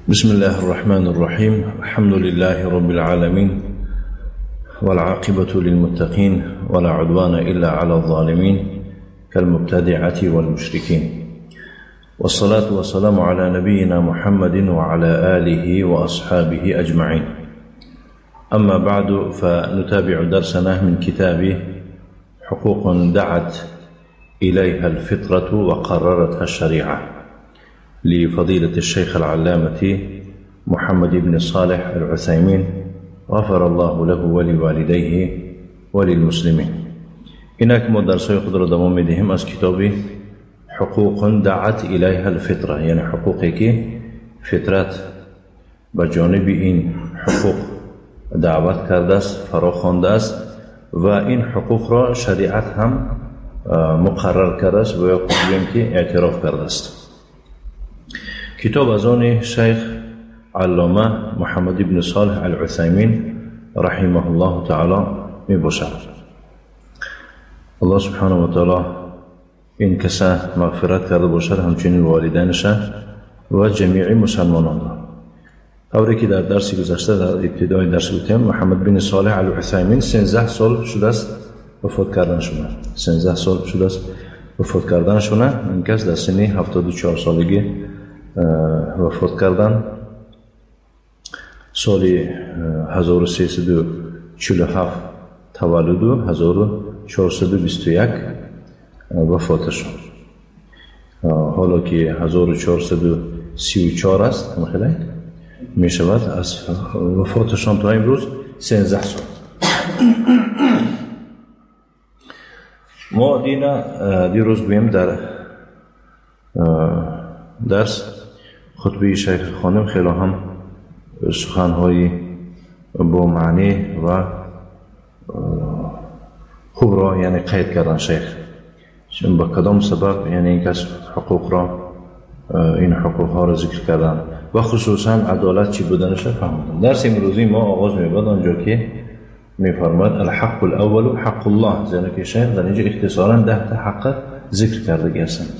بسم الله الرحمن الرحيم. الحمد لله رب العالمين، والعاقبة للمتقين، ولا عدوان إلا على الظالمين كالمبتدعة والمشركين، والصلاة والسلام على نبينا محمد وعلى آله وأصحابه أجمعين. أما بعد، فنتابع درسنا من كتاب حقوق دعت إليها الفطرة وقررتها الشريعة لفضيلة الشيخ العلامة محمد بن صالح العثيمين، غفر الله له ولوالديه وللمسلمين. اینک ما درس‌های خود را دوام می‌دهیم از کتاب حقوق دعت إليها الفطرة، یعنی حقوقی که فطرت به جانب این حقوق دعوت کرده است، فراخوانده است و این حقوق را شریعت هم مقرر کرده است و یا گوییم که اعتراف کرده است. کتاب از آن شیخ علامه محمد بن صالح العثیمین رحمه الله تعالی می باشد. الله سبحانه و تعالی این کسا مغفرت کرده باشد، همچنین والدینش و جمیع مسلمانان را. طوری که در درس گذشته در ابتدای درس گفتیم، محمد بن صالح العثیمین 13 سال شده است وفات کردنشونه. 13 سال شده است وفات کردنشونه. این کس در سن 74 سالگی وفات کردن. سال 1347 تولد و 1421 وفاتشون. حالا که 1434 است خیلی می شود از وفاتشان تا امروز 13 سال. ما دیروز بیم در درس خطبه شیخ خانم خیلی هم سخنهای با معنی و خوب را یعنی قید کردن شیخ، چون با کدام سبب یعنی این کس حقوق را، این حقوق ها را ذکر کردن و خصوصا عدالت چی بودنش را فهمیدن. درس امروزی ما آغاز می‌بود آنجا که می‌فرماد الحق الاول حق الله، زیرا که شیخ در اینجا اختصارا 10 تا حق ذکر کرده هستند.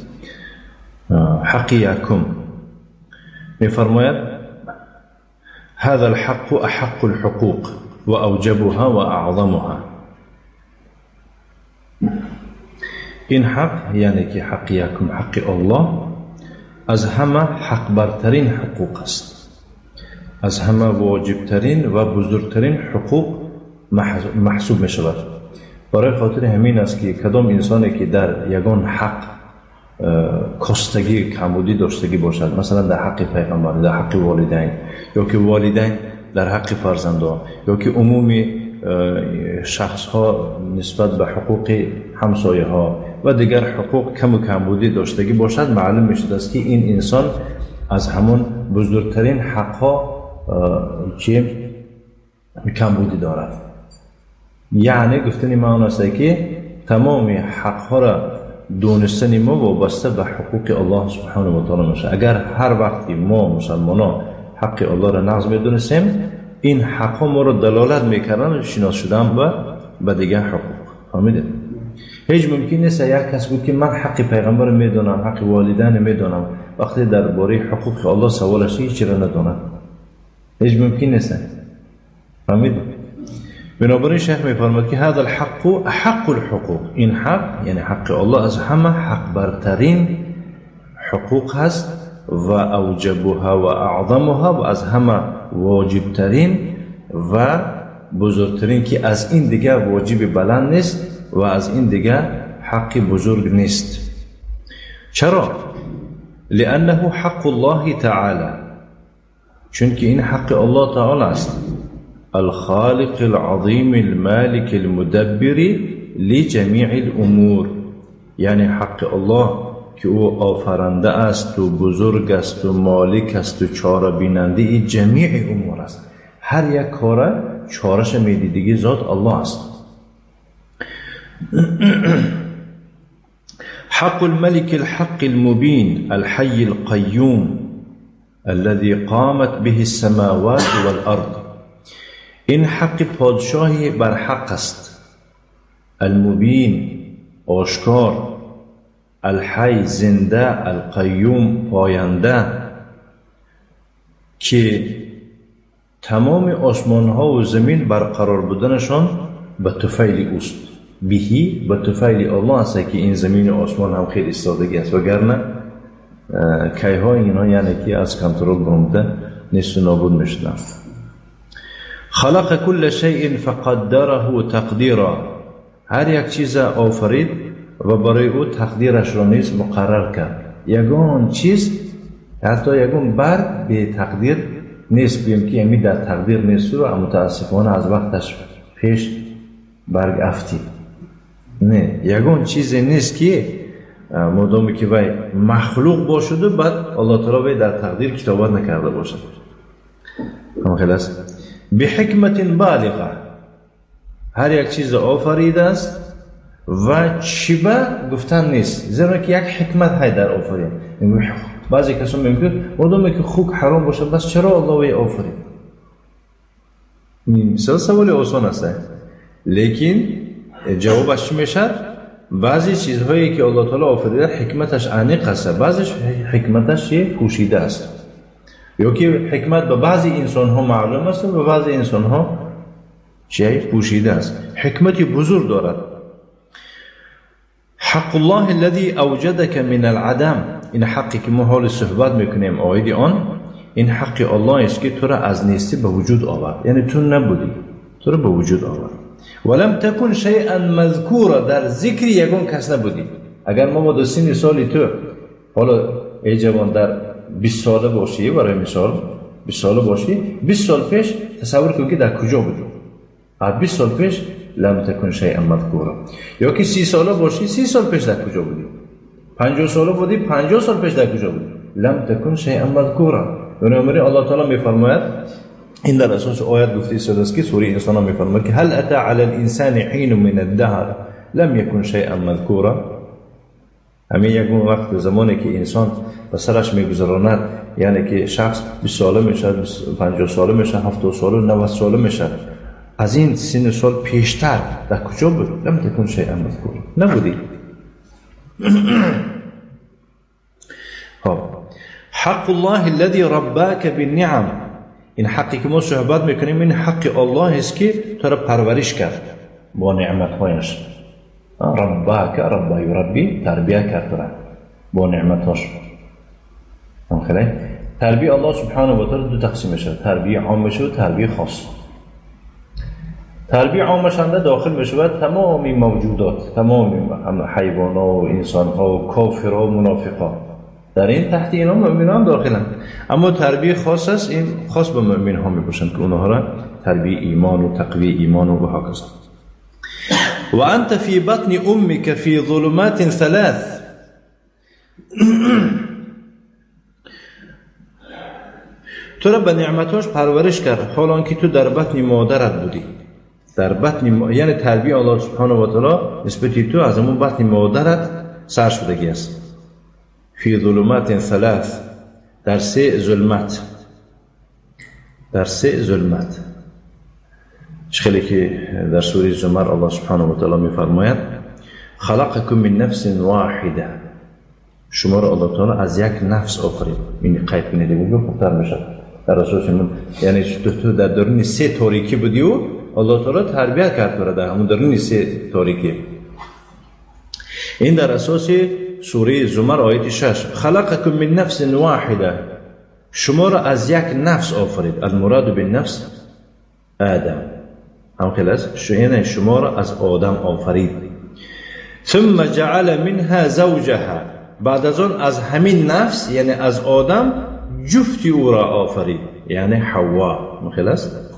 حق یکم می‌فرماید هذا الحق احق الحقوق واوجبها واعظمها. این حق یعنی که حق یکم حق الله از همه حق برترین حقوق است، از همه واجبترین و بزرگترین حقوق محسوب می شود. برای خاطر همین است که کدام انسانی که در یگان حق کاستگی کمبودی داشتگی باشد، مثلا در حق پیغمبر، در حق والدین، یا که والدین در حق فرزندان، یا که عمومی شخص ها نسبت به حقوق همسایه ها و دیگر حقوق کم و کمبودی داشتگی باشد، معلوم می شود است که این انسان از همون بزرگترین حق ها که کمبودی دارد. یعنی گفتنی ما آن است که تمام حق ها را دونستن ما وابسته به حقوق الله سبحانه و تعالی میشه. اگر هر وقتی ما مسلمان ها حق الله را نقض میدونستیم، این حق ها ما را دلالت میکردن شناس شدن به دیگر حقوق. فهمیدید؟ هیچ ممکن نیست یک کس بود که من حق پیغمبر میدونم، حق والدین میدونم، وقتی درباره حقوق الله سوالش هیچ را ندونم، هیچ ممکن نیست. فهمیدید؟ بنابراین شیخ میفرماد که هذا الحق احق الحقوق، این حق یعنی حق الله از همه حق برترین حقوق هست و اوجبها و اعظمها، و از همه واجبترین و بزرگترین، که از این دیگه واجب بلند نیست و از این دیگه حق بزرگ نیست. چرا؟ لأنه حق الله تعالی، چون که این حق الله تعالی است، الخالق العظیم المالک المدبر لجمیع الامور، یعنی حق الله که او آفرنده است و بزرگ است و مالک است و چاره بیننده جمیع امور است. هر یک کار چارش میدیدگی ذات الله است. حق الملك الحق المبين الحي القيوم الذي قامت به السماوات والأرض. این حق پادشاهی بر حق است، المبین آشکار، الحی زنده، القیوم پاینده، که تمام آسمان ها و زمین برقرار بودنشان به طفیل اوست. بهی به طفیل الله است که این زمین و آسمان هم خیلی ایستادگی است، وگرنه کیها اینها یعنی که از کنترل برآمده نیست و نابود میشدن. خلق كل شیء فقدره تقدیرا، هر یک چیز آفرید و برای او تقدیرش را نیز مقرر کرد. یگان چیز، حتی یگان برگ به تقدیر نیست، بیم که یعنی در تقدیر نیست و متاسفانه از وقتش پیش برگ افتید. نه، یگان چیزی نیست که مادامی که وی مخلوق باشد و بعد الله تعالی وی در تقدیر کتابت نکرده باشد. هم خیلی است. به حکمت بالغه، هر یک چیز آفریده است و چی به گفتن نیست، زیرا که یک حکمت های در آفرین. بعضی کسان میگن مادامی که خوک حرام باشد بس چرا الله وی آفرید؟ این سوال آسان است، لیکن جوابش چی میشد؟ بعضی چیزهایی که الله تعالی آفریده حکمتش عمیق است، بعضیش حکمتش پوشیده است، یا که حکمت به بعضی انسانها معلوم است و به بعضی انسانها چی پوشیده است. حکمت بزرگ دارد. حق الله الذي اوجدك من العدم، این حقی که ما حال صحبت میکنیم آید آن، این حق الله است که تو را از نیستی به وجود آورد، یعنی تو نبودی، تو را به وجود آورد. ولم تکن شیئا مذکورا، در ذکر یگان کس نبودی. اگر ما با سن سالی تو حالا ای جوان در 20 ساله باشی، برای مثال 20 ساله باشی، 20 سال پیش تصور کن که در کجا بودی. از 20 سال پیش لم تکن شیئا مذکورا. یا که 30 ساله باشی، 30 سال پیش در کجا بودی؟ 50 ساله بودی، 50 سال پیش در کجا بودی؟ لم تکن شیئا مذکورا. بنابراین الله تعالی میفرماید، این در اساس آیت گفته شده است که سوره انسان ها میفرماید که هل اتى علی الانسان حین من الدهر لم یکن شیئا مذکورا. همین یک وقت زمانی که انسان به سرش میگذراند، یعنی که شخص 20 ساله میشد، 50 ساله میشد، 70 ساله، 90 ساله میشد، از این سن سال پیشتر در کجا بود؟ لم تکن شیئا مذکورا، نبودی. خب حق الله الذي رباك بالنعم، این حقی که ما صحبت میکنیم این حق الله است که تو را پرورش کرد با نعمتهایش. رباک، ربا یربی، تربیه کرد را با نعمتهاش. خیلی تربیه الله سبحانه و تعالی دو تقسیم میشه، تربیه عام میشه و تربیه خاص. تربیه عامش هم داخل میشه تمام موجودات، تمام حیوانات و انسانها و کافرها و منافقها، در این تحت اینا مؤمنان هم داخلن. اما تربیه خاص است، این خاص به مؤمن ها میباشند که اونها را تربیه ایمان و تقویه ایمان و هکذا. و انت فی بطن امک فی ظلمات ثلاث، تو را به نعمتاش پرورش کرد حال آنکه تو در بطن مادرت بودی. در بطن یعنی تربیه الله سبحانه و تعالی نسبت تو از اون بطن مادرت سر شدگی است. فی ظلمات ثلاث، در سه ظلمت، در سه ظلمت. خیلی که در سوره زمر الله سبحانه و تعالی میفرماید خلقکم من نفس واحده، شما را الله تعالی از یک نفس آفرید. این قید کنید دیگه خوبتر میشه. در اساس من یعنی تو در درون سه تاریکی بودی و الله تعالی تربیت کرد تو را در همون درون سه تاریکی. این در اساس سوره زمر آیت 6، خلقکم من نفس واحده، شما را از یک نفس آفرید. المراد بالنفس آدم، هم خیلی است، یعنی شما را از آدم آفرید. ثم جعل منها زوجها، بعد از آن از همین نفس یعنی از آدم جفتی او را آفرید، یعنی حوا. هم خیلی است.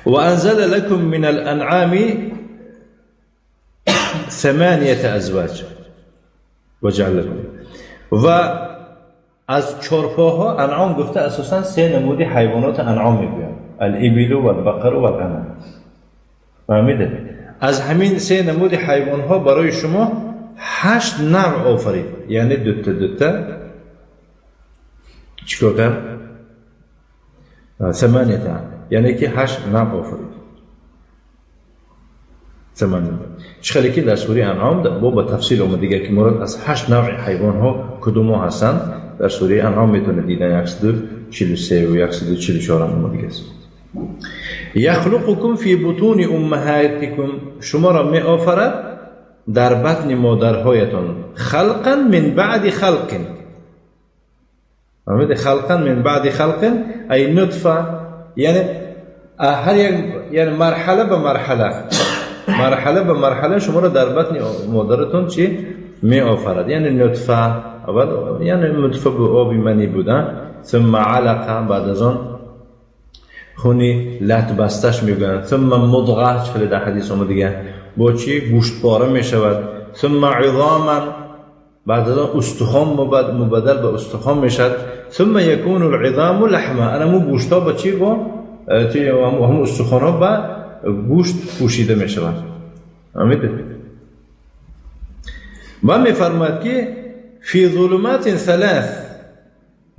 و انزل لكم من الانعام ثمانیه ازواج وجعل لكم. و از چارپاها انعام گفته اساسا سه نمودی حیوانات انعام میگویند، الابل و البقر و الغنم. فهمیده؟ از همین سه نمود حیوان ها برای شما 8 نوع آفرید، یعنی دوتا دوتا چیکار کرد؟ 8، یعنی که 8 نوع آفرید. 8. خیلی که در سوره انعام با تفصیل اومد دیگه که مراد از 8 نوع حیوان ها کدوم ها هستند. در سوره انعام میتونه دیدن 102 143 و 144 هم اومده است. یخلقکم فی بطون امهاتکم، شما را می آفرد در بطن مادرهایتان، خلقا من بعد خلق، خلقا من بعد خلق ای نطفه، یعنی هر یک، یعنی مرحله به مرحله، مرحله به مرحله شما را در بطن مادرتون چی می آفرد. یعنی نطفه اول، یعنی نطفه به آب منی بودن، ثم علقه، بعد از آن خونی لط بستش میگویند، ثم مضغه، چه در حدیث آمده دیگه با چی گوشت پاره میشود، ثم عظاما، بعد از آن استخوان مبدل به استخوان میشد، ثم یکون العظام لحما، انا مو گوشتا با چی با هم استخوان ها با گوشت پوشیده میشود. و میفرماید که فی ظلمات ثلاث،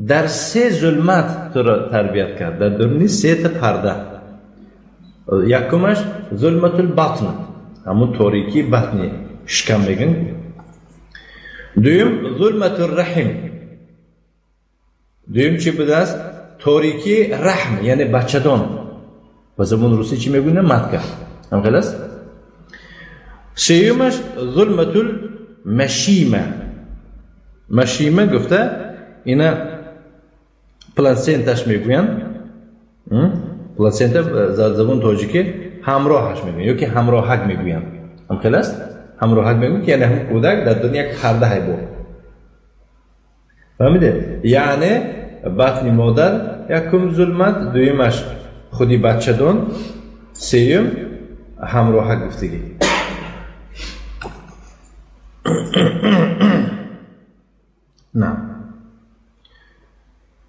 در سه ظلمت تو را تربیت کرد، در درونی سه تا پرده. یکمش ظلمت البطن، همون تاریکی بطنی شکم میگن. دویم ظلمت الرحم، دویم چی بوده است؟ تاریکی رحم، یعنی بچه‌دان، با زبان روسی چی میگن؟ متکه، هم خیلی است. سیومش ظلمت المشیمه، مشیمه گفته اینا پلاسنتاش میگوین، پلاسنتا زبان تاجیکی همراهش میگوین یا که همراهک میگوین، هم خیلی است. همراهک میگوین که یعنی هم کودک در دنیا یک پرده های بود، فهمیده؟ یعنی بطن مادر یکم ظلمت، دویمش خودی بچه دون، سیوم همراهک گفتگی. نه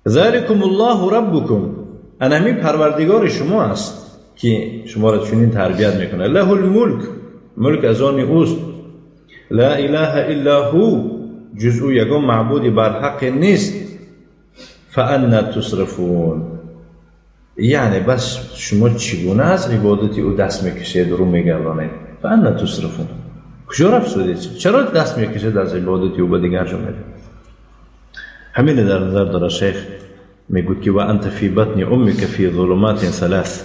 ذلكم الله ربكم، انمی پروردگار شما است که شما را چنین تربیت میکنه. له الملک، ملک از آن اوست. لا اله الا هو، جز او یگان معبودی بر حق نیست. فانا تصرفون، یعنی بس شما چگونه از عبادت او دست میکشید رو میگردانید؟ فانا تصرفون، کجا رفت؟ چرا دست میکشید از عبادت او به دیگر جا میرید؟ همین در نظر داره شیخ میگوید که و انت فی بطن امک فی ظلمات ثلاث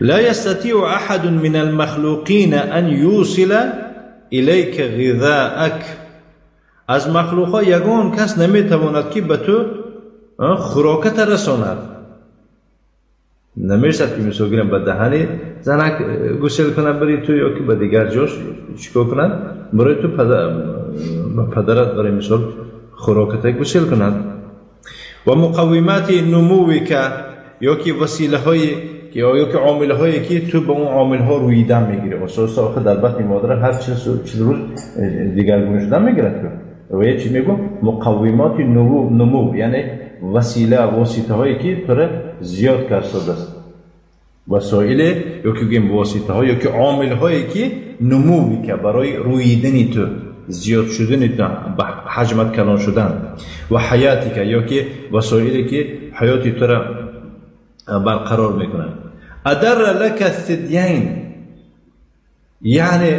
لا يستطيع احد من المخلوقین ان یوصل الیک غذاءک، از مخلوقها یگان کس نمیتواند که به تو خوراکت رساند. نمیشد که مثلا گیرم به دهنی زنک گسل کنه بری تو یا که به دیگر جاش چیکار کنند برای تو پدرت برای مثال خوراکت گسل کند. و مقومات نموی که یا که وسیله های یا که عامل هایی که تو به اون عامل ها رویدن میگیره، اساسا آخه در بطن مادر هر 40 روز دیگرگون شدن میگیره. و یه چی میگم مقومات نمو، یعنی وسیله واسطه هایی که تو را زیاد کرده است، وسایل یا که گیم واسطه ها یا که عامل هایی که نمو که برای رویدن تو، زیاد شدن تو، حجمت کلان شدن، و حیاتی که یا که وسایلی که حیاتی تو را برقرار میکنن. ادر لک الثدیین، یعنی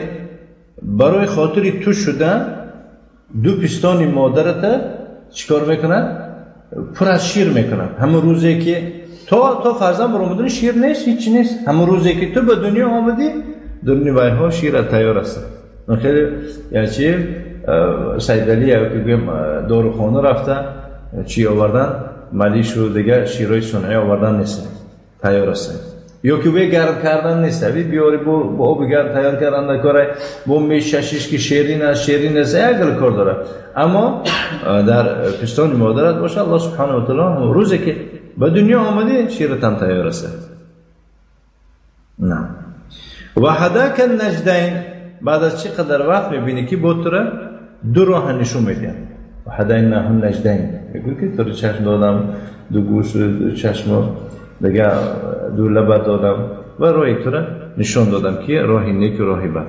برای خاطر تو شدن دو پستان مادرت چیکار میکنن؟ پر از شیر میکنن. همون روزی که تا فرزند برآمدن شیر نیست، هیچ نیست. همون روزی که تو به دنیا آمدی، درونی وایها شیر تیار است. خیلی یعنی چی سید علی یا که گویم داروخانه رفته چی آوردن ملیش و دیگه شیرای صنعی آوردن نیست، تیار است. یا که وی گرم کردن نیست، وی بیاری با آب گرم تیار کردن نکاره، با میششش که شیرین است، شیرین است، یک کار داره. اما در پستان مادرت باشه الله سبحانه و تعالی روزی که به دنیا آمدی شیرت هم تیار است. نه و هداک النجدین، بعد از چقدر وقت میبینی که با تو را دو راه نشون میدن. و هدیناه النجدین، میگه که تو رو چشم دادم، دو گوش و دو چشم دیگه دو لبه دادم و راه تو را نشون دادم که راه نیک و راه بد.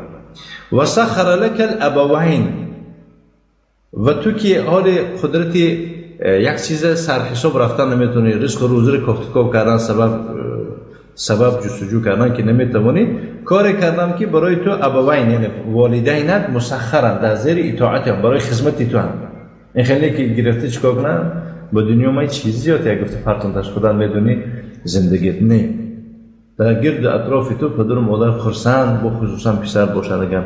و سخر لک الابوین، و تو که حال قدرت یک چیز سرحساب رفتن نمیتونی، رزق و روزی رو کافت کاف کردن، سبب جستجو کردن که نمیتوانی، کار کردم که برای تو ابوین یعنی والدینت مسخرن، در زیر اطاعت هم، برای خدمت تو هم. این خیلی که گرفته چیکار کنن؟ Ба дунё май чиз зиёд як гуфта фартонташ худат медонӣ зиндагит не. Дар гирду атрофи ту падару модар хурсанд, бо хусусан писар бошад агар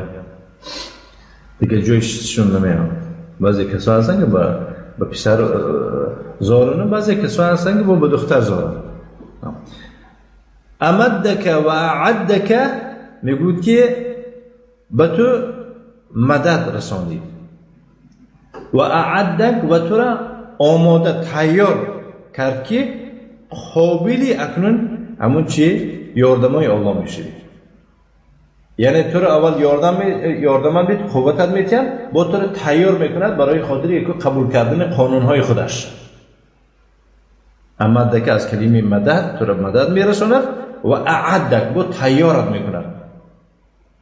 дигар ҷои шон намеояд. Баъзе касо ҳастанд ки ба писар зоранд, баъзе касо ҳастанд ки ба духтар зоранд. Амаддака ва аъаддака мегӯяд ки ба ту мадад расонид ва аъаддак ва тура омода тайёр кард ки қобили акнун ҳамун чи ёрдамои Аллоҳ мешавӣ. Яъне туро аввал ёрдамат мед, қувватат метиҳад, бо туро тайёр мекунад барои хотири қабул кардани қонунҳои худаш. Амаддака аз калимаи мадад туро мадад мерасонад ва аъаддак бо тайёрат мекунад.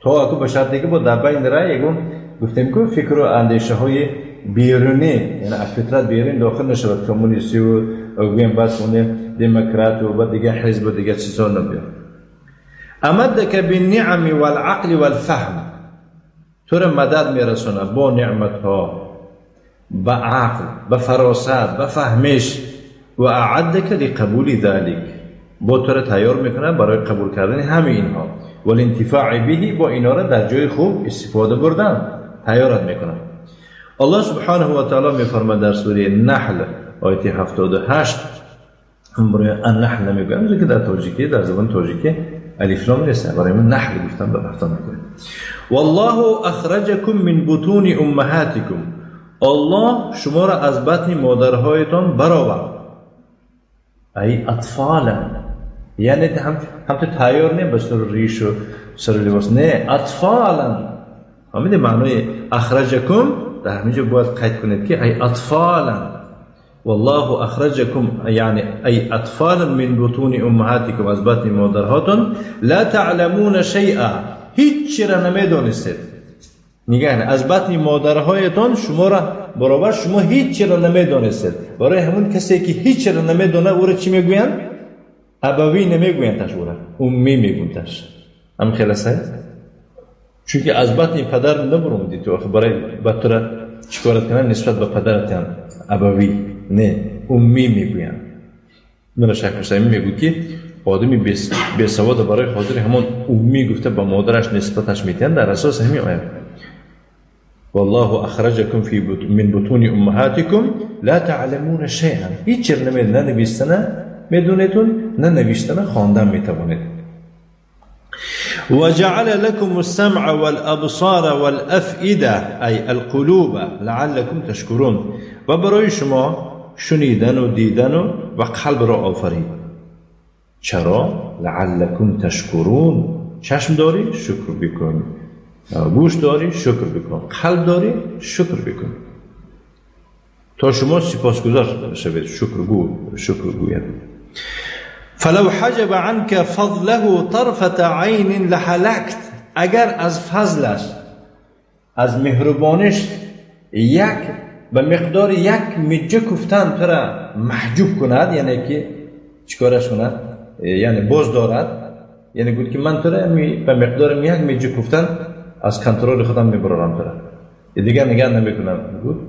То аку ба шарте ки бо дар байни рай ягон гуфтем ку фикру андешаҳои берунӣ, яъне аз фитрат берун дохил нашавад, коммунистиву гӯем баъд оне демократу ба дигар ҳизбу дигар чизҳо набиёд. Амаддака бинниъами валақли валфаҳм, туро мадад мерасонад бо неъматҳо, ба ақл, ба фаросат, ба фаҳмиш. Ва аъаддака лиқабули залик, бо туро тайёр мекунад барои қабул кардани ҳамаи инҳо. Валинтифаи биҳи, бо инҳоро дар ҷои хуб истифода бурдан тайёрат мекунад. Аллоҳ субҳанаҳу ва таъоло мефармояд дар сураи Наҳл ояти 78. Барои Аннаҳл намегӯям, ки дар тоҷикӣ, дар забони тоҷикӣ алифлом нест, барои ман наҳл гуфтам ба рафта мекунем. Валлоҳу ахраҷакум мин бутуни уммаҳатикум, Аллоҳ шуморо аз батни модарҳоятон баровард. Ай атфалан, яъне ҳам ту тайёр не ба сару ришу сару либос, не, атфалан. Фаҳмидед маънои ахраҷакум? Дар ҳамин ҷо бояд қайд кунед ки ай атфалан. Валлоҳу ахраҷакум, яъне ай атфалан мин бутуни уммаҳатикум, аз батни модарҳотон. Ла таъламуна шайъа, ҳеҷ чиро намедонистед. Нигоҳ, аз батни модарҳоятон шуморо баробар, шумо ҳеҷ чиро намедонистед. Барои ҳамон касе ки ҳеҷ чиро намедонад, ӯро чӣ мегӯянд? Абавӣ намегӯянд таш, ӯро уммӣ мегӯянд таш. Ҳам хеле аст? Чунки аз батни падар набаромадӣ ту, охир барои ба тура чӣ корат кунанд нисбат ба падаратам абавӣ не, уммӣ мегӯянд. Мана Шайх Ҳусайнӣ мегӯяд ки одами бесавод барои хотири ҳамон уммӣ гуфта ба модараш нисбаташ метиҳанд, дар асоси ҳамин оят. Валлоҳу ахраҷакум мин бутуни уммаҳатикум ла таъламуна шайъан, ҳеҷ чиро на навиштана медонедун, на навиштана хондан метавонед. وجعل لكم السمع والأبصار والأفئدة أي القلوب لعلكم تشكرون. و برای شما شنیدن و دیدن و قلب را آفرید. چرا؟ لعلكم تشکرون. چشم داری شکر بکن، گوش داری شکر بکن، قلب داری شکر بکن، تا شما سپاسگزار شوید، شکرگوید. فلو حجب عنك فضله طرفة عین لهلكت، اگر از فضلش، از مهربانش یک به مقدار یک مجه کوفتن تو را محجوب کند، یعنی که چیکارش کند، یعنی باز دارد، یعنی گفت که من تو را به مقدار یک مجه کوفتن از کنترل خودم میبرارم، تو را دیگر نگه نمیکنم. گفت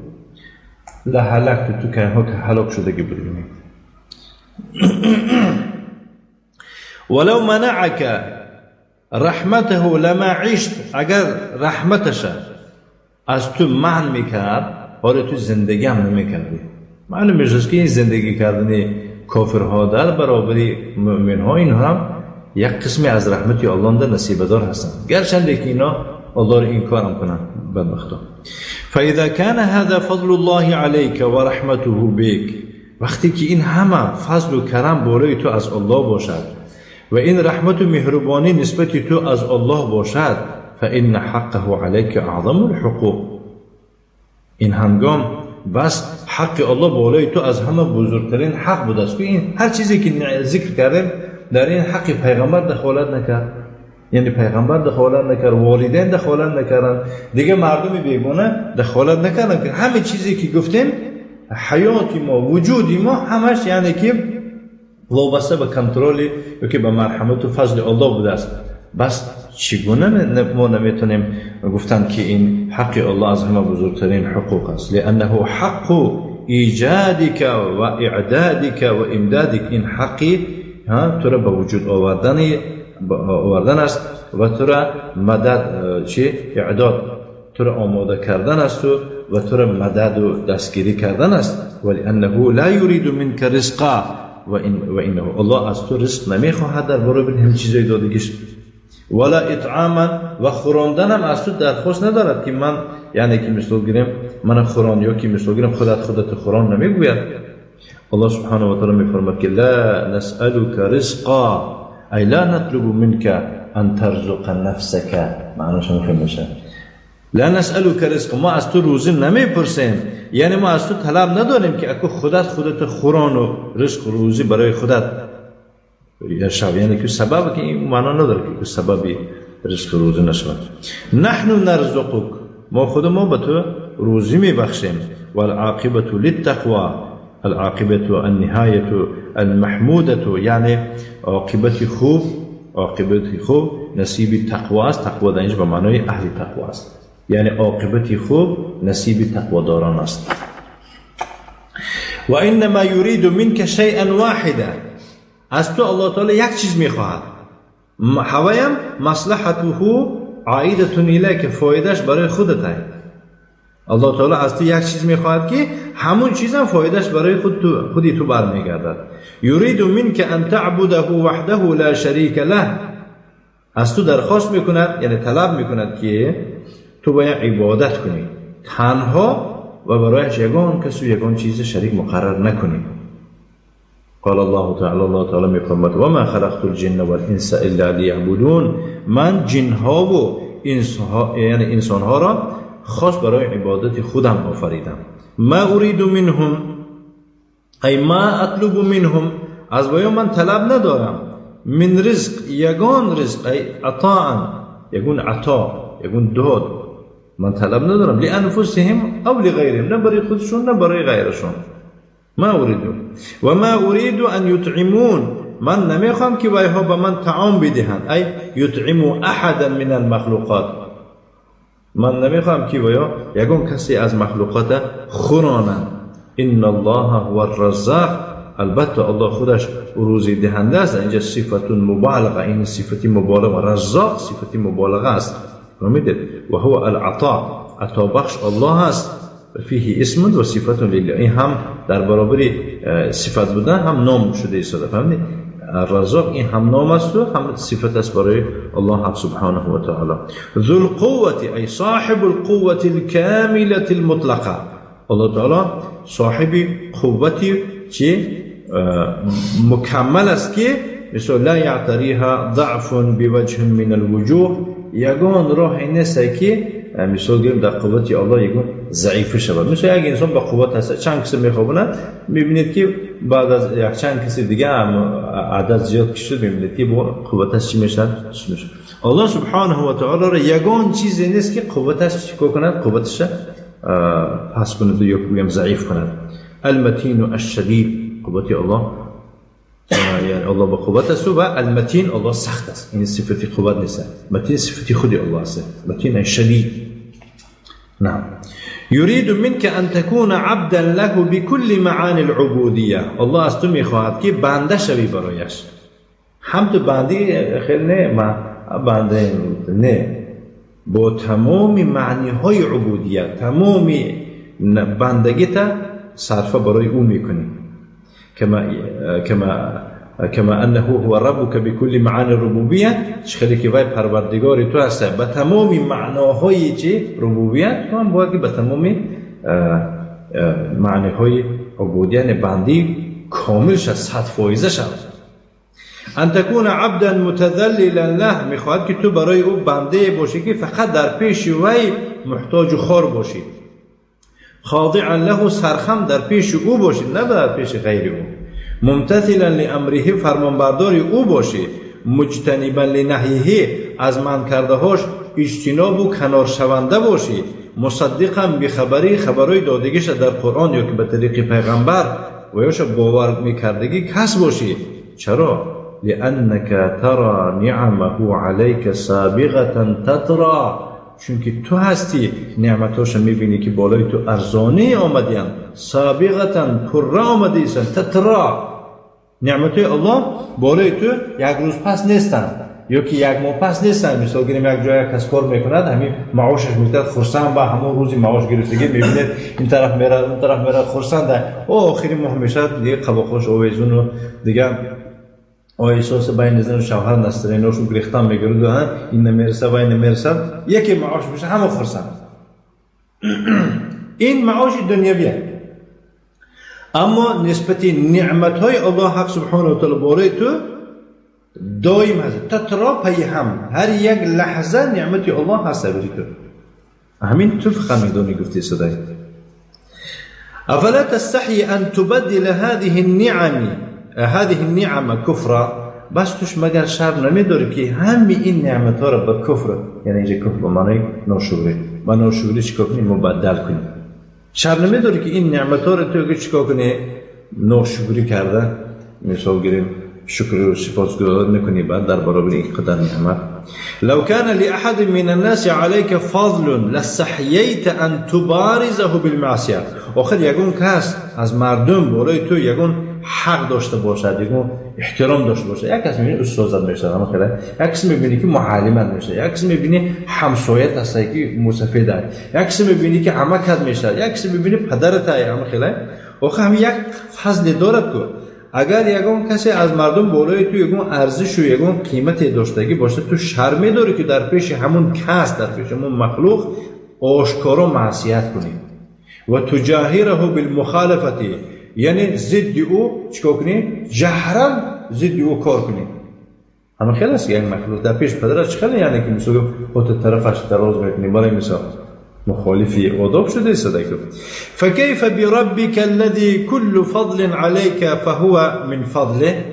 لهلکت، تو که هلاک شدگی بودی. ولو منعك رحمته لما عشت، اگر رحمتش از تو منع میکرد، حالا تو زندگی هم نمیکردی. معلوم میشه که این زندگی کردن کافرها در برابر مؤمنها، اینها هم یک قسمی از رحمت الله در نصیبدار هستند، گرچند که اینا الله رو انکار هم کنند بدبختا. فاذا كان هذا فضل الله عليك ورحمته بك، وقتی که این همه فضل و کرم بالای تو از الله باشد و این رحمت و مهربانی نسبت تو از الله باشد، فإن حقه عليك اعظم الحقوق، این هنگام بس حق الله بالای تو از همه بزرگترین حق بوده است. این هر چیزی که ذکر کردیم در این حق پیغمبر دخالت نکرد، یعنی پیغمبر دخالت نکرد، والدین دخالت نکردن، دیگه مردم بیگانه دخالت نکردن، که همه چیزی که گفتیم حیات ما، وجود ما، همش یعنی که وابسته به کنترل یا که به مرحمت و فضل الله بوده است. بس چگونه ما نمیتونیم گفتن که این حق الله از همه بزرگترین حقوق است؟ لانه حق ایجادک و اعدادک و امدادک. این حقی تو را به وجود آوردن است و تو را مدد چی؟ اعداد، تو را آماده کردن است و تو را مدد و دستگیری کردن است. ولانه لا یرید منک رزقا و انه الله از تو رزق نمیخواهد در برابر هم چیزای دادگیش، ولا اطعاما و خوراندن هم از تو درخواست ندارد که من یعنی که مثال گیریم من خوران یا که مثال گیریم خودت خوران نمیگوید. الله سبحانه و تعالی میفرماید که لا نسألك رزقا ای لا نطلب منك ان ترزق نفسك. معناش مهم میشه لا نسألك رزقا، ما از تو روزی نمیپرسیم، یعنی ما از تو طلب نداریم که اکو خودت خوران و رزق روزی برای خودت شو، یعنی که سبب که این معنا نداره که سببی رزق روزی نشود. نحن نرزقک، ما خود ما به تو روزی میبخشیم. والعاقبة للتقوى، العاقبة النهاية المحمودة، یعنی عاقبت خوب، عاقبت خوب نصیب تقوا است. تقوا در اینجا به معنای اهل تقوا است، یعنی عاقبت خوب نصیب تقواداران است. و انما یرید منک شیئا واحدا، از تو الله تعالی یک چیز میخواهد، هوایم مصلحته عائدة الیک، فایدهش برای خودت است. الله تعالی از تو یک چیز میخواهد که همون چیز هم فایدهش برای خودی تو برمیگردد. یرید منک ان تعبده وحده لا شریک له، از تو درخواست میکند، یعنی طلب میکند که تو باید عبادت کنی تنها و برایش یگان کس و یگان چیز شریک مقرر نکنی. قال الله تعالی، الله تعالی میفرماید و ما خلقت الجن والانس الا لیعبدون، من جنها و انسها، یعنی انسانها را خاص برای عبادت خودم آفریدم. ما اريد منهم ای ما اطلب منهم، از ویا من طلب ندارم، من رزق یگان رزق، ای عطاء یگون عطا یگون داد، من طلب ندارم، لانفسهم او لغیرهم، نه برای خودشون نه برای غیرشون. ما اريد و ما اريد ان یطعمون، من نمیخوام که ویها به من طعام بدهند، ای یطعموا احدا من المخلوقات، من نمیخوام که ویا یگون کسی از مخلوقات خورانند. ان الله هو الرزاق، البته الله خودش روزی دهنده است. اینجا صفت مبالغه، این صفت مبالغه، رزاق صفت مبالغه است، فهمیدید؟ و هو العطا، عطا بخش الله است. فیه اسم و صفت لله، این هم در برابر صفت بودن هم نام شده ایستاده، فهمیدید؟ الرزاق این هم نام است و هم صفت است برای الله سبحانه و تعالی. ذو القوة ای صاحب القوة الكاملة المطلقة، الله تعالی صاحب قوتی چه مکمل است که مثل لا یعتریها ضعف بوجه من الوجوه، یگان راه نیست که مثال گیریم در قوت الله یگان ضعیف شود. مثل یک انسان با قوت هست چند کسی میخوابند، میبینید که بعد از یک چند کسی دیگه هم عدد زیاد کشید، میبینید که با قوتش چی میشد؟ الله سبحانه و تعالی را یگان چیزی نیست که قوتش چیکار کند؟ قوتش پس کند یا بگم ضعیف کند. المتین الشدید، قوت الله یعنی الله با قوت است و المتین الله سخت است، این صفت قوت نیست، متین صفت خود الله است، متین شدید. نعم. یرید منك ان تكون عبدا له بكل معانی العبودیه، الله از تو میخواهد که بنده شوی برایش. هم تو بندی خیلی نه، ما بنده نه، با تمام معنی های عبودیت، تمام بندگی تا صرفه برای او میکنی. كما انه هو ربك بكل معاني الربوبيه، خیلی که وای پروردگار تو هست به تمام معناهای چی ربوبیت، تو هم باید که به تمام معنیهای عبودیت بندی کامل شد، 100% شد. ان تكون عبدا متذللا له، میخواهد که تو برای او بنده باشی که فقط در پیش وی محتاج و خار باشی، خاضعا له، سرخم در پیش او باشی نه در پیش غیر او، ممتثلا لامره، فرمانبردار او باشی، مجتنبا لنهیه، از من کرده هاش اجتناب و کنار شونده باشی، مصدقا بخبری، خبرای دادگیش در قرآن یا که به طریق پیغمبر و یاش باور میکردگی کس باشی. چرا؟ لأنك ترى نعمه عليك سابغة تترى، چونکه تو هستی نعمتاشو میبینی که بالای تو ارزانی آمدین، سابقتا پره آمده تترا. نعمتهای الله بالای تو یک روز پس نیستن یا که یک ماه پس نیستن. مثال گیریم یک جای کس کار میکند، همین معاشش میتاد خرسند، با همون روزی معاش گرفتگی میبینید این طرف میره اون طرف میره خرسند، او آخری ماه میشد دیگه قباقش آویزون و دیگه احساس بین زن و شوهر نستریناشون گریختن میگیرد و این نمیرسه و این نمیرسه، یکی معاش میشه همه خرسند. این معاش دنیویه. اما نسبت نعمت های الله حق سبحانه و تعالی بالای تو دائم هست، تترا پی هم، هر یک لحظه نعمت الله هست برای تو. همین تو فقط میدونی گفتی صدای. افلا تستحی ان تبدل هذه النعم کفرا. بس توش مگر شرم نمیداری که همه این نعمت ها را به کفر، یعنی اینجا کفر به معنی ناشکری، با ناشکری چیکار کنی؟ مبدل کنی. شرم نمیداری که این نعمت ها را تو چیکار کنی؟ ناشکری کرده، مثال گیریم شکر و سپاسگزاری نکنی بعد در برابر این قدر نعمت. لو كان لأحد من الناس عليك فضل لاستحييت ان تبارزه بالمعصيه. آخر یگون کس از مردم بالای تو یگون حق داشته باشد، یگون احترام داشته باشد. یک کس میبینی استادت میشه، اما خیلی یک کس میبینی که معلمت میشه، یک کس میبینی همسایت هست که مسافر است، یک کس میبینی که عمکت میشه، یک کس میبینی پدرت است، اما خیلی آخه هم یک فضل دارد که اگر یگون کسی از مردم بالای تو یگون ارزش و یگون قیمت داشتگی باشه، تو شرم داری که در پیش همون کس، در پیش همون مخلوق آشکارا معصیت کنی و تجاهره بالمخالفت، یعنی ضد او چیکار کنی؟ جهرا ضد او کار کنی. اما خیلی است یک مخلوق در پیش پدرش خیلی، یعنی که مثلا خود طرفش دراز میکنی، برای مثال مخالفی آداب شده است. فكيف بربك الذي كل فضل عليك فهو من فضله.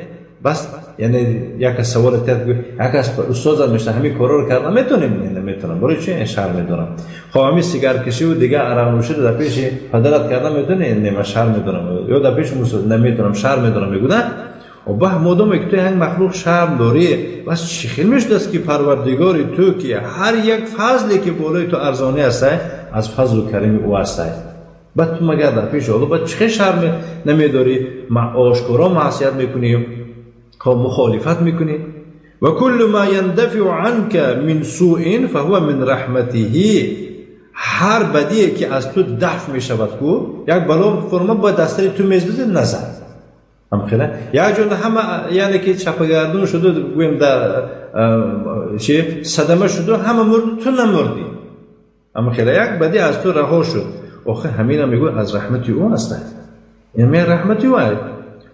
بس یعنی یک سوال تر یک از استاد میشه همین کارا رو کردم میتونیم؟ نه نمیتونم. برای چی؟ شرم دارم. خب همین سیگار کشی و دیگه عرق نوشی در پیش پدرت کردم میتونی؟ نه من شرم دارم. یا در پیش موسی نمیتونم، شرم دارم. میگه نه و به مادام که تو یک مخلوق شرم داری، بس چی خیلی میشد است که پروردگار تو که هر یک فضلی که بالای تو ارزانی است از فضل و کریم او است، بعد تو مگر در پیش الله بعد چه شرم نمیداری؟ آشکارا معصیت میکنی، مخالفت میکنی. و کل ما يندفع عنك من سوء فهو من رحمته. هر بدیه که از تو دفع میشود، کو یک بلا فرما با دستری تو میزد نزد هم خیلی یک جون همه، یعنی که چپگردون شده گویم در چی صدمه شده همه مرد، تو نمردی. اما خیلی یک بدی از تو رها شد، آخه همین هم میگو از رحمت او است، یعنی رحمت او است.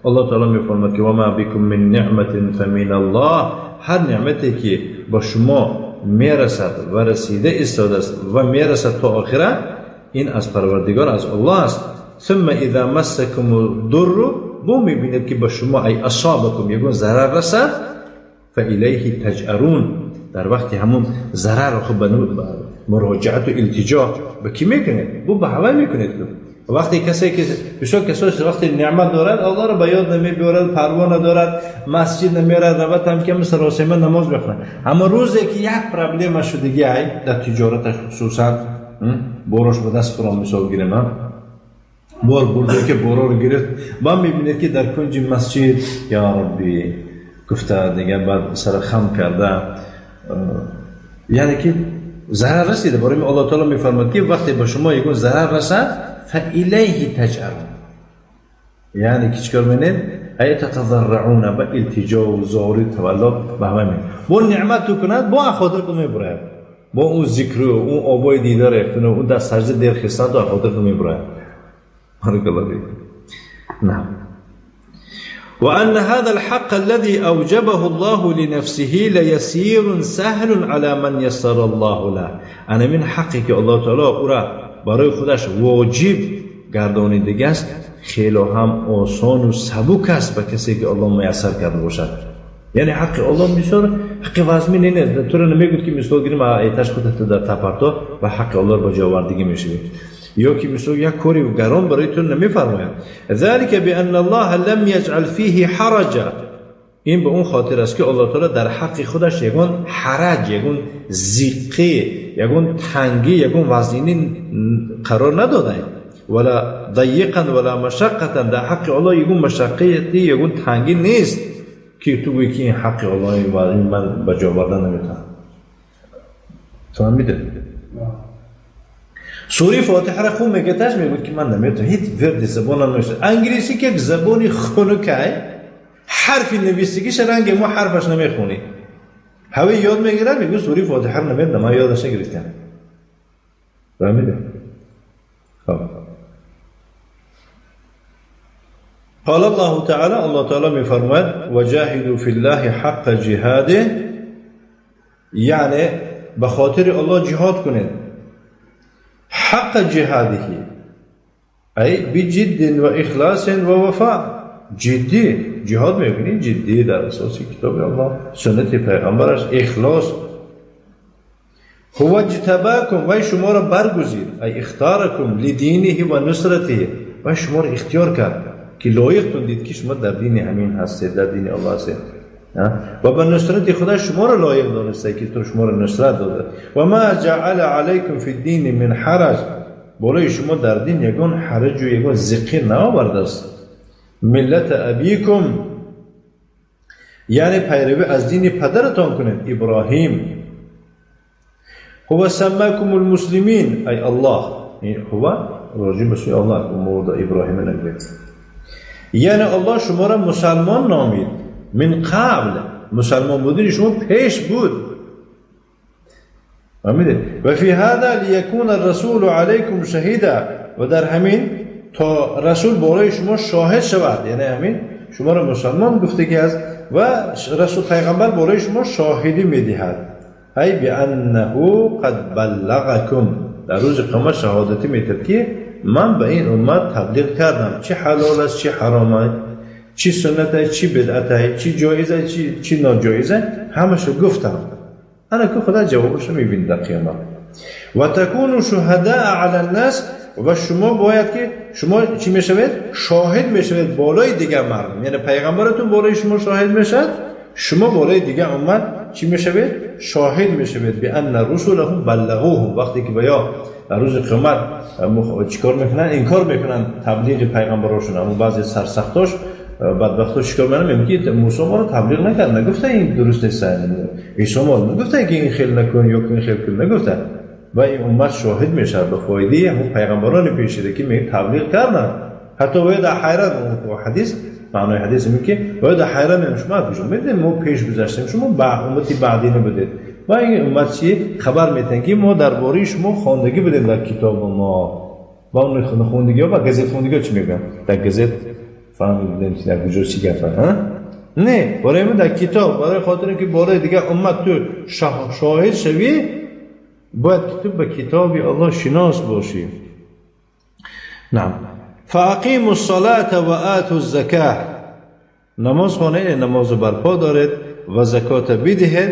الله تعالی میفرماد که و ما بكم من نعمت فمن الله. هر نعمتی که با شما میرسد و رسیده ایستاده است و میرسد تا آخره، این از پروردگار از الله است. ثم اذا مسکم الضر، بو میبینید که با شما ای اصابکم یگون ضرر رسد، فالیه تجأرون. در وقتی همون ضرر خود به مراجعت و التجا به کی میکنید؟ بو به هوای میکنید. وقتی کسی که بسیار کسایی وقتی نعمت دارد الله را به یاد نمیبرد، پروا ندارد، مسجد نمیرد، رود هم که مثل راسمه نماز بخونه. اما روزی که یک پرابلم شدگی ای در تجارتش خصوصا بارش به دست فرام مثال گیرم، بار برده که بارا رو گرفت، با میبینید که در کنج مسجد یا ربی گفته دیگه، بعد سر خم کرده، یعنی که ضرر رسیده. برای الله تعالی میفرماد که وقتی به شما یکون ضرر رسد فالیه تجأرون، یعنی که چیکار می‌کنید؟ ای تتضرعون، به التجا و زاری تولا به همه می‌کنید. با نعمت تو کند با خاطر تو میبره، با اون ذکر و اون آبای دیدار اختونه اون دست سجده دیر خستن تو خاطر تو میبره. بارك الله فيك. نعم. وأن هذا الحق الذي أوجبه الله لنفسه ليسير سهل على من يسر الله له. أنا من حقك الله تعالى أرى برای خودش واجب گردانیدگی است، خیلی هم آسان و سبک است به کسی که الله میسر کرده باشد. یعنی حق الله بسیار حق وزمین نیست. تو رو نمیگوید که مثال گیریم ایتش خودت در تپرتا و حق الله رو به جاوردگی میشوی، یا که مثال یک کاری گران برای تو نمیفرماید. ذلك بأن الله لم يجعل فيه حرجا. این به اون خاطر است که الله تعالی در حق خودش یگان حرج، یگان زیقه، یگان تنگی، یگان وزنینی قرار نداده. ولا ضیقا ولا مشقتا، در حق الله یگان مشقتی، یگان تنگی نیست که تو گویی که این حق الله و این من به جا آوردن نمیتونم. فهمیده؟ سوره فاتحه را خوب میگه، تاش میگه که من نمیتونم، هیچ ورد زبانم نمیشه. انگلیسی که یک زبانی خنکه، حرف نویسگیش رنگ ما حرفش نمیخونی، هوی یاد میگیره میگه سوره فاتحه رو نمیدونم، من یادش نگرفتم. فهمیده؟ خب قال الله تعالی، الله تعالی میفرماید وجاهدوا فی الله حق جهاده، یعنی به خاطر الله جهاد کنید. حق جهاده ای بجد و اخلاص و وفا. جدی جهاد میکنی، جدی در اساس کتاب الله، سنت پیغمبرش، اخلاص. هو اجتباکم، وی شما را برگزید، ای اختارکم لدینه و نصرته، وی شما را اختیار کرد که لایقتون دید که شما در دین همین هستید، در دین الله هستید، و به نصرت خدا شما را لایق دانسته که تو شما را نصرت داده. و ما جعل علیکم فی الدین من حرج، بالای شما در دین یگان حرج و یگان ذقی نآورده است. ملت ابیکم، یعنی پیروی از دین پدرتان کنید، ابراهیم. هو سماکم المسلمین، ای الله، هو راجع به سوی الله، مورد ابراهیم نگوید، یعنی الله شما را مسلمان نامید. من قبل مسلمان بودن شما پیش بود. فهمیدید؟ و فی هذا لیکون الرسول علیکم شهیدا، و در همین تا رسول بالای شما شاهد شود، یعنی همین شما را مسلمان گفته که است و رسول پیغمبر بالای شما شاهدی میدهد. ای بانه قد بلغکم، در روز قیامت شهادتی میدهد که من به این امت تبلیغ کردم، چه حلال است چه حرام است، چی سنت است چی بدعت است، چی جایز است چی ناجایز است، همشو گفتم. انا که خدا جوابشو میبینید در قیامت. و تکونوا شهداء علی الناس، و شما باید که شما چی میشوید؟ شاهد میشوید بالای دیگر مردم، یعنی پیغمبرتون بالای شما شاهد میشد، شما بالای دیگر امت چی میشوید؟ شاهد میشوید. بان رسولهم بلغوهم، وقتی که بیا در روز قیامت چیکار میکنن؟ انکار میکنن تبلیغ پیغمبراشون. اما بعضی سرسختاش بدبختاش چیکار میکنن؟ میگه که موسی ما رو تبلیغ نکرد، نگفته این درست نیست، عیسی ما رو نگفته که این خیل نکن یا این خیل کن، نگفته. و این امت شاهد میشه به فایده همون پیغمبران پیشیده که میگه تبلیغ کردن. حتی باید در حیرت، حدیث معنای حدیث میگه که باید در حیرت میگم شما کجا میدونید ما پیش گذشتیم، شما امتی بعدی نبودید. و این امت چی خبر میتن که ما درباره شما خواندگی بودیم در کتاب ما. و اون خوندگی ها و گزت خوندگی ها چی میگن؟ در گزت فهمیدیم که در کجا چی گفتن، ها؟ نه، برای ما در کتاب، برای خاطر اینکه برای دیگه امت تو شاهد شوی باید تو به کتاب الله شناس باشی. نعم. فاقیموا الصلاة و آتوا الزکاة، نماز خانه، نماز برپا دارید و زکات بدهید.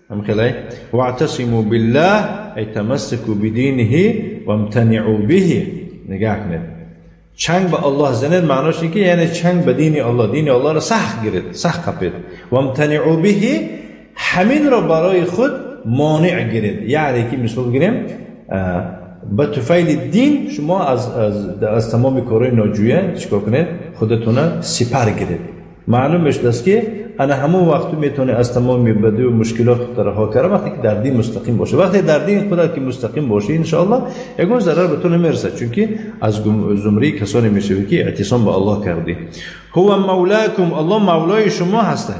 هم خیلی واعتصموا بالله ای تمسکوا بدینه وامتنعوا به. نگاه کنید، چنگ به الله زنید معناش اینه که یعنی چنگ به دین الله، دین الله را سخت گیرید، سخت قپید. وامتنعوا به، همین را برای خود مانع گیرید، یعنی که مثال گیریم به طفیل دین شما از تمام کارهای ناجویه چیکار کنید؟ خودتون سپر گیرید. معلوم میشه است که انا همون وقت میتونه از تمام بدی و مشکلات خود رها کرده وقتی که در دین مستقیم باشه. وقتی در دین خودت که مستقیم باشه ان شاء الله یگون ضرر به تو نمیرسه، چون که از زمره کسانی میشوی که اعتصام به الله کردی. هو مولاکم، الله مولای شما هسته.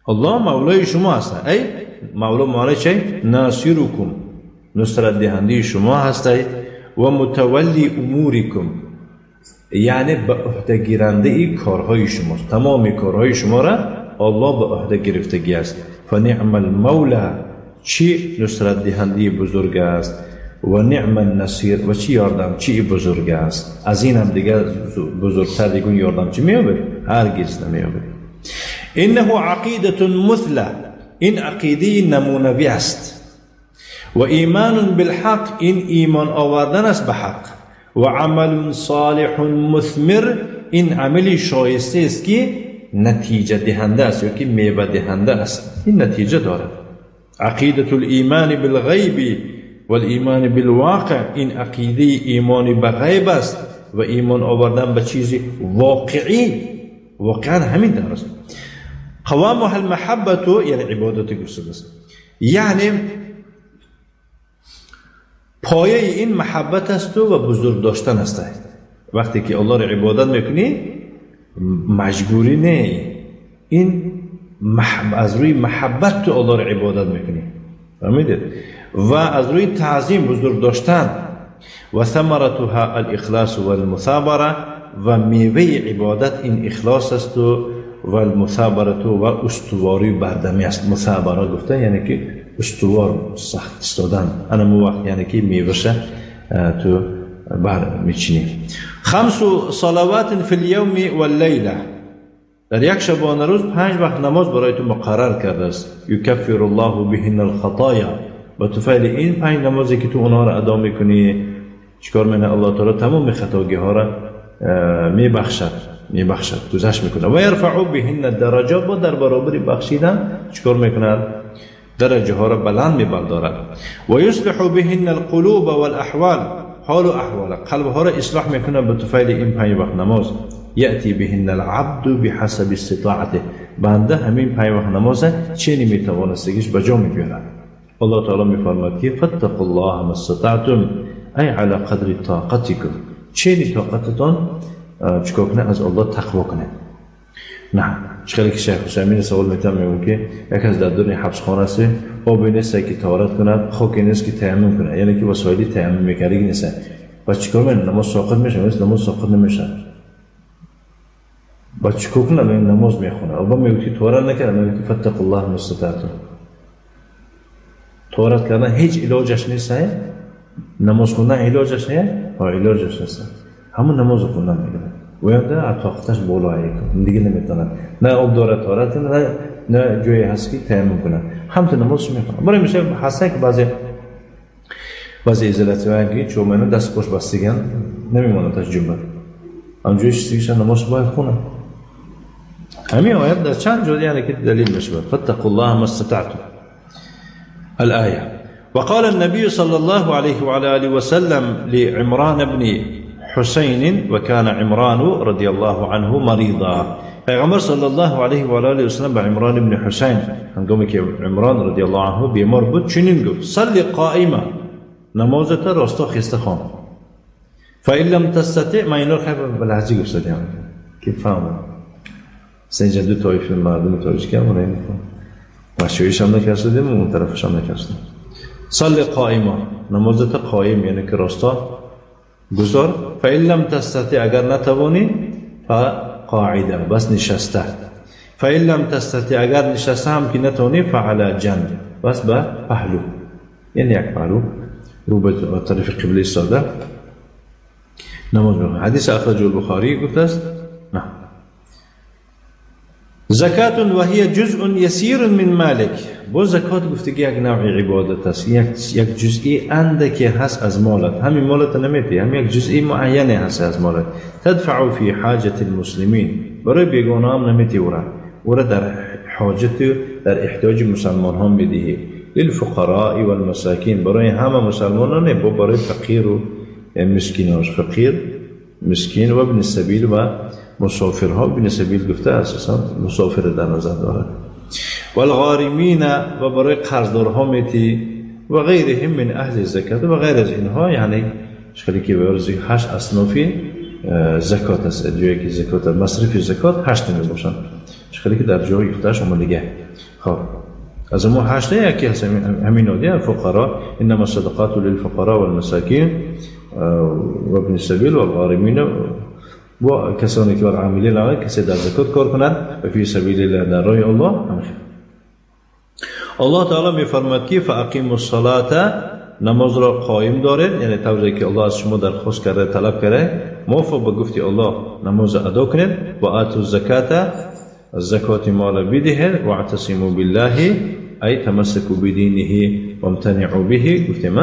الله مولای شما هسته. ای مولا معنی چه؟ ناصرکم، نصرت دهنده شما هسته. و متولی امورکم، یعنی به عهده گیرنده ای کارهای شماست. تمام کارهای شما را الله به عهده گرفتگی است. فنعم المولا، چی نصرت دهنده بزرگ است. و نعم النصیر، و چی یاردم چی بزرگ است. از این هم دیگه بزرگتر دیگه یاردم چی میابه؟ هرگز نمیابه. انه عقیده مثله، این عقیده نمونوی است. و ایمان بالحق، این ایمان آوردن است به حق. و عمل صالح مثمر، این عملی شایسته است که نتیجه دهنده است یا که میوه دهنده است. این نتیجه دارد. عقیدة الایمان بالغیب والایمان بالواقع، این عقیده ایمان به غیب است و ایمان آوردن به چیزی واقعی، واقعا همین در است. قوامها المحبة، یعنی عبادت گفته است، یعنی پایه این محبت است و بزرگ داشتن است. وقتی که الله را عبادت میکنی مجبوری نه، این از روی محبت تو الله را عبادت میکنی، فهمیدید؟ و از روی تعظیم بزرگ داشتن. و ثمرتها الاخلاص والمثابره، و میوه عبادت این اخلاص است و المثابره و استواری بردمی است. مثابره گفته یعنی که استوار سخت ایستادن، انا مو وقت یعنی که میوه‌شه تو بر میچینی. خمس صلوات فی الیوم واللیله، در یک شبانه روز 5 وقت نماز برای تو مقرر کرده است. یکفر الله بهن الخطایا، با طفیل این 5 نمازی که تو اونها را ادا میکنی چیکار میکنه؟ الله تعالی تمام خطاگی ها را میبخشد، میبخشد، گذشت میکنه. و یرفع بهن الدرجات، با در برابر بخشیدن چیکار میکنه؟ درجه ها را بلند میبردارد. و یصلح بهن القلوب والاحوال، حال و احوال قلب ها را اصلاح میکنه به طفیل این 5 وقت نماز. یأتی بهن العبد بحسب استطاعته، بنده همین 5 وقت نماز چنی میتوانستگیش به جا میبیارد. الله تعالی میفرماد که فاتقوا الله ما استطعتم ای علی قدر طاقتکم، چنی طاقتتان چیکار کنه؟ از الله تقوا کنه. نه چخیلی که شیخ حسین سوال میتونم میگم که یک از در دور حبسخانه است، آب نیست که طهارت کند، خاک نیست که تیمم کنه، یعنی که وسایلی تیمم میکردی نیست. پس چیکار کنه؟ نماز ساقط میشه؟ نیست، نماز ساقط نمیشه. با چیکار کنه؟ نماز میخونه. آبا میگه که طهارت نکرد، میگه که فاتقوا الله ما استطعتم. طهارت کردن هیچ علاجش نیست، نماز خوندن علاجش نیست، ها علاجش نیست، همون نماز خوندن میگه. و یا ده طاقتش بالایه دیگه نمیتونه، نه آب داره طهارت کنه، نه جایی هست که تیمم کنه، هم تو نمازش میخونه. برای میشه هست که بعضی ایزولاسیون که چومنو دست پشت بستگان نمیمونه تا جنبه، همجوری چیزی نماز باید خونه. همین آیت در چند جا یعنی که دلیل میشه. فاتقوا الله ما استطعتم الآية. وقال النبي صلى الله عليه وعلى آله وسلم لعمران بن حسين، وكان عمران رضي الله عنه مريضا. پیغمبر صلی الله علیه و آله و سلم به عمران بن حسین هنگامی که عمران رضی الله عنه بیمار بود چنین گفت: صل قائما، نمازت راستا خسته خوان. فإن لم تستطع، من اینا رو خیلی به لحظه گفتم که فهمم اینجا دو طایفه مردم تاجیک هم اونایی میخوان بچه‌ایش هم نکردیم و اون طرفش هم نکردیم. صل قائما، نمازت قائم یعنی که راستا گذار. فإن لم تستطع، اگر نتوانی، فقاعده، بس نشسته. فإن لم تستطع، اگر نشسته هم که نتوانی، فعلى جنب، بس به پهلو، یعنی یک پهلو رو به طرف قبله ایستاده نماز بخوان. حدیث اخرجه البخاری گفته است. نه زکات و هي جزء یسیر من مالک. با زکات گفته که یک نوع عبادت است، یک جزئی اندکی هست از مالت، همین مالت نمیتی، هم یک جزئی معینه هست از مالت. تدفع فی حاجت المسلمین، برای بیگانه هم نمیتی، اورا در حاجت در احتیاج مسلمان هم میدهی. للفقراء والمساکین، برای همه مسلمان نه، با برای فقیر و مسکین هاش، فقیر مسکین و ابن السبیل و مسافرها. ابن سبیل گفته اساسا مسافر در نظر دارد. والغارمین، و برای قرضدارها میتی، و غیرهم من اهل زکات، و غیر از اینها، یعنی شکلی که برای 8 اصنافی زکات است، جایی که زکات مصرف زکات 8 می باشند، شکلی که در جای گفته شما دیگه. خب از ما 8 یکی هست همین دیگه فقرا، انما الصدقات للفقراء والمساکین و ابن السبیل والغارمین و کسانی که عاملین علیه، کسی در زکات کار کنند و فی سبیل الله، در راه الله. همین الله تعالی میفرماد که فاقیموا الصلاة، نماز را قایم دارید، یعنی طوری که الله از شما درخواست کرده طلب کرده، موافق به گفت الله نماز ادا کنید. و آتوا الزکات، زکات مال بدهید. و اعتصموا بالله ای تمسکوا بدینه وامتنعوا به، گفتیم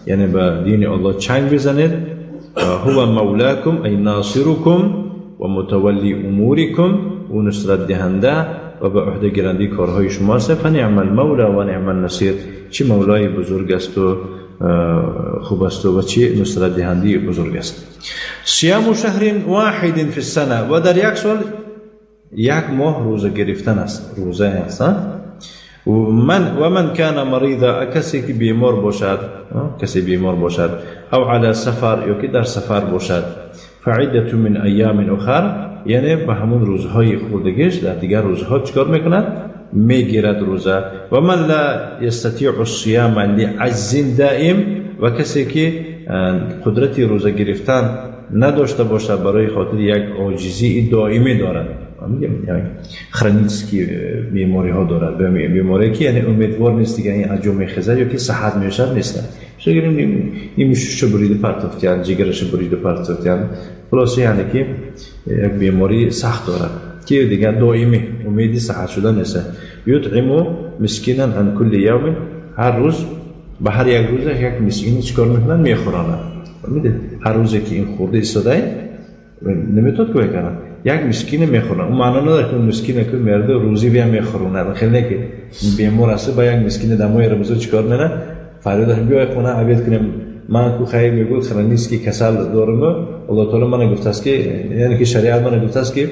یعنی به دین الله چنگ بزنید. هو مولاکم ای ناصرکم، و متولی امورکم، و نصرت دهنده و به عهده گیرنده کارهای شماست. فنعم المولا و نعم النصیر، چه مولای بزرگ است و خوب است و چه نصرت دهنده بزرگ است. صیام شهر واحد فی السنه، و در یک سال یک ماه روزه گرفتن است، روزه است. و من کان مریضا، کسی که بیمار باشد، کسی بیمار باشد، او علی سفر، یا که در سفر باشد، فعدة من ایام اخر، یعنی به همون روزهای خوردگیش در دیگر روزها چیکار میکند؟ میگیرد روزه. و من لا یستطیع الصیام لعجز دائم، و کسی که قدرت روزه گرفتن نداشته باشد برای خاطر یک عاجزی دائمی دارد، میگم یعنی خرونیکی بیماری ها دارد، بیماری که یعنی امیدوار نیست دیگه، این انجام میخزد یا که صحت میشد نیست. مثلا نیمشش بریده پرتافتیان، جگرش بریده پرتافتیان، خلاصه یعنی که یک بیماری سخت دارد که دیگه دائمی امیدی صحت شدن نیست. یطعم مسکینا عن کل یوم، هر روز به هر یک روز یک مسکین چیکار میکنن؟ میخورند. هر روزی که این خورده ایستاده نمیتونه کاری کنه، یک مسکین میخورن. اون معنا نداره که اون مسکین که مرده روزی بیا میخورونه، خیلی نه که بیمار است با یک مسکین دمای رمضان چیکار میکنه؟ فریاد بیای خونه عبید کنیم. من کو خیلی میگو خرانیست که کسل دارم، الله تعالی من گفته است که یعنی که شریعت من گفته است که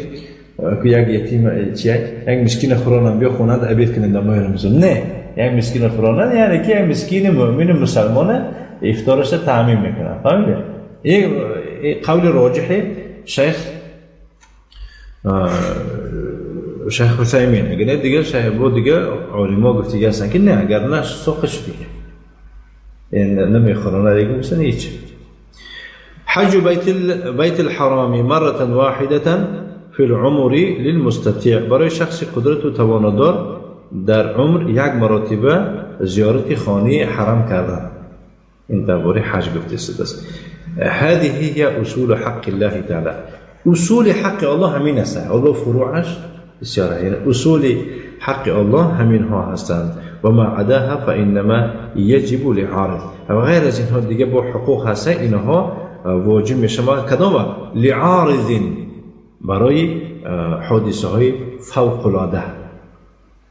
یک یتیم چیه، یک مسکین خورانم بیا خونه عبید کنیم دمای رمضان. نه، یک مسکین خورانه یعنی که یک مسکین مؤمن مسلمانه افطارش تعمیم میکنه. فهمیدی؟ این قول راجح شیخ حسیمین. اگر نه دیگه شیخ بود دیگه علما گفت دیگه هستن که نه، اگر نه سوقش دیگه این نمیخورن دیگه مثلا هیچ. حج بیت الحرام مرة واحدة فی العمر للمستطيع، برای شخص قدرت و توانادار در عمر یک مراتبه زیارت خانه حرم کردن. این درباره حج گفته است. هذه هي اصول حق الله تعالی. اصول حق الله همین است، الله فروعش بسیاره، یعنی اصول حق الله همین ها هستند. و ما عداها فانما یجب لعارض، و غیر از اینها دیگه با حقوق هست، اینها واجب میشه. کدام؟ لعارض، برای حادثه های فوق العاده،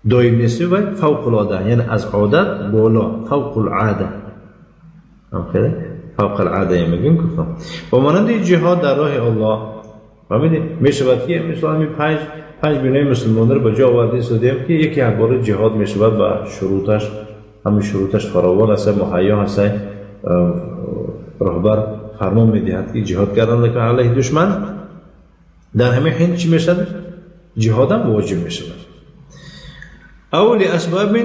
دائم نیست و فوق العاده، یعنی از عادت بالا، فوق العاده، فوق العاده میگیم گفتم. و مانند جهاد در راه الله، فهمیدی؟ میشود که مثلا همین پنج بینای مسلمان رو به جا آورده سودیم که یکی بار جهاد میشود و شروطش همین شروطش فراوان است، مهیا هست، رهبر فرمان میدهد که جهاد کردن لکن علیه دشمن. در همین حین چی میشد؟ جهاد هم واجب میشود. او لاسباب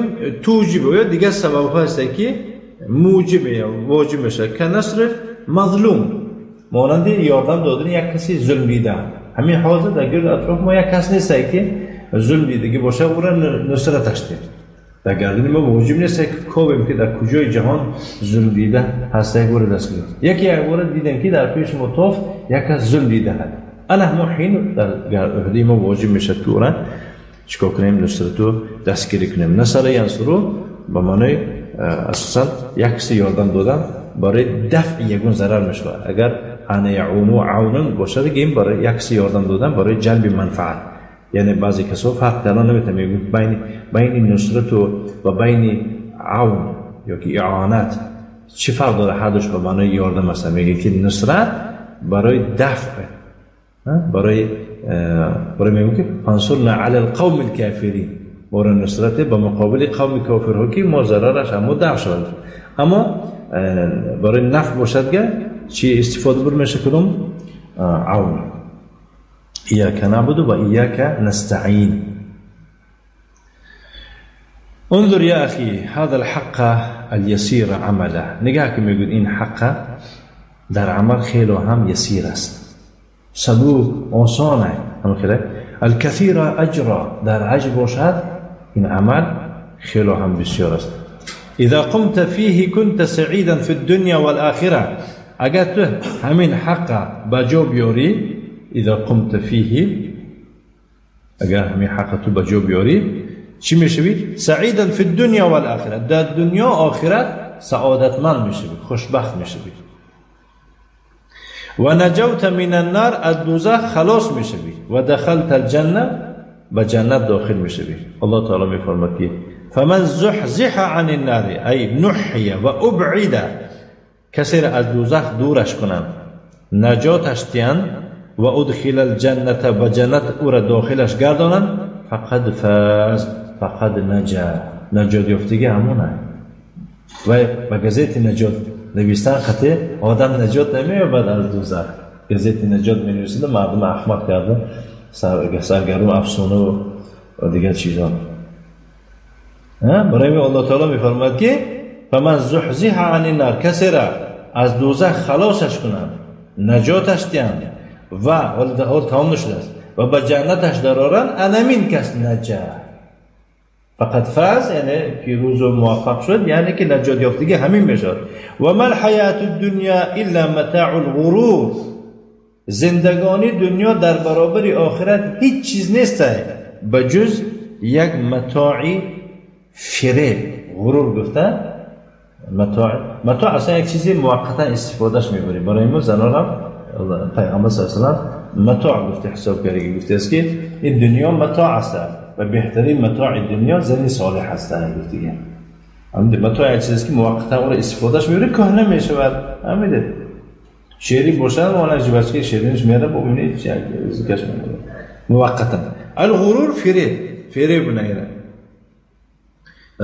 توجب، یا دیگه سبب ها هست که موجب واجب میشه، که نصر مظلوم، مانند یاردم دادن یک کسی ظلم دیده. همین حاضر در گرد اطراف ما یک کس نیست که ظلم دیدگی باشه او را نصرتش ده. در گردن ما واجب نیست که کوبیم که در کجای جهان ظلم دیده هست یک بار دست گرفت. یکی یک بار دیدیم که در پیش ما توف یک کس ظلم دیده هست، انا ما حین در عهده ما واجب میشه که او را چیکار کنیم؟ نصرتو دستگیری کنیم. نصر ینصرو به معنی اساسا یک کسی یاردم دادن برای دفع یگون ضرر میشه. اگر انا یعونو عونن باشه دیگه این برای یک کسی یاردم دادن برای جلب منفعت، یعنی بعضی کسا فرق کردن نمیتونن، میگن بین نصرت و بین عون یا که اعانت چی فرق داره؟ هر دوش به معنای یاردم هست. میگه که نصرت برای دفع، برای میگه که فانصرنا علی القوم الکافرین، برای نصرت به مقابل قوم کافرها که ما ضررش اما دفع شود. اما برای نفع باشد که چی استفاده بر میشه؟ کدوم عون. ایاک نعبد و ایاک نستعین. انظر یا اخی هذا الحق اليسير عمله. نگاه که میگوید این حق در عمل خیلی هم یسیر است، سبوک، آسانه، هم خیلی الکثیر اجرا، در اجر باشد این عمل خیلی هم بسیار است. اذا قمت فیه كنت سعیدا فی الدنیا والآخرة، اگر تو همین حق بجا بیاری، اذا قمت فیه، اگر همین حق تو بجا بیاری چی میشوی؟ سعیدا فی الدنیا والآخرة، در دنیا آخرت سعادتمند میشوی، خوشبخت میشوی. و نجوت من النار، از دوزخ خلاص میشوی. و دخلت الجنه، به جنت داخل میشوی. الله تعالی میفرماد که فمن زحزح عن النار ای نحی و ابعد، کسی را از دوزخ دورش کنند، نجاتش دهند، و ادخل الجنه، به جنت او را داخلش گردانند، فقد فاز، فقد نجا. نجات یافتگی همونه. و به گزیت نجات نویستن خطی آدم نجات نمی‌یابد از دوزخ. گزیت نجات می‌نویسند مردم احمق کرده، سرگرم افسانه و دیگر چیزها. برای الله تعالی می‌فرماید که فمن زحزح عن النار، کسی را از دوزخ خلاصش کنند، نجاتش دهند و حال تمام نشده است و به جنتش درآرند، انمین کس نجا. فقط فاز یعنی پیروز و موفق شد، یعنی که نجات یافتگی همین میشد. و ما الحیات الدنیا الا متاع الغرور، زندگانی دنیا در برابر آخرت هیچ چیز نیست بجز یک متاعی فریب. غرور گفته متاع، متاع اصلا یک چیزی موقتا استفادهش میبریم. برای ما زنان هم پیغمبر صلی الله علیه و سلم متاع گفته حساب کرده، گفته است که این دنیا متاع است و بهترین متاع دنیا زنی صالح هستند. گفته همین متاع یک چیزی که موقتا اون استفادهش میبره، کهنه میشود. همین شیری باشد مالا جبچه شیرینش میاره ببینید چه ذکرش میاره موقتا. الغرور فریب، فریب نه.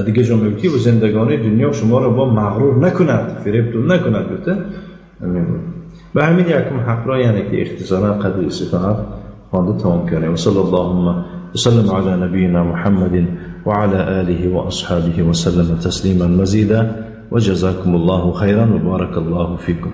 دیگه جا میگه که زندگانی دنیا شما را با مغرور نکند، فریبتون نکند. گفته به همین یکم حق را یعنی که اختصارا قدر استطاعت خوانده تمام کردیم. و صلی اللهم وسلم على نبينا محمد وعلى آله وأصحابه وسلم تسليما مزيدا وجزاكم الله خيرا وبارك الله فيكم.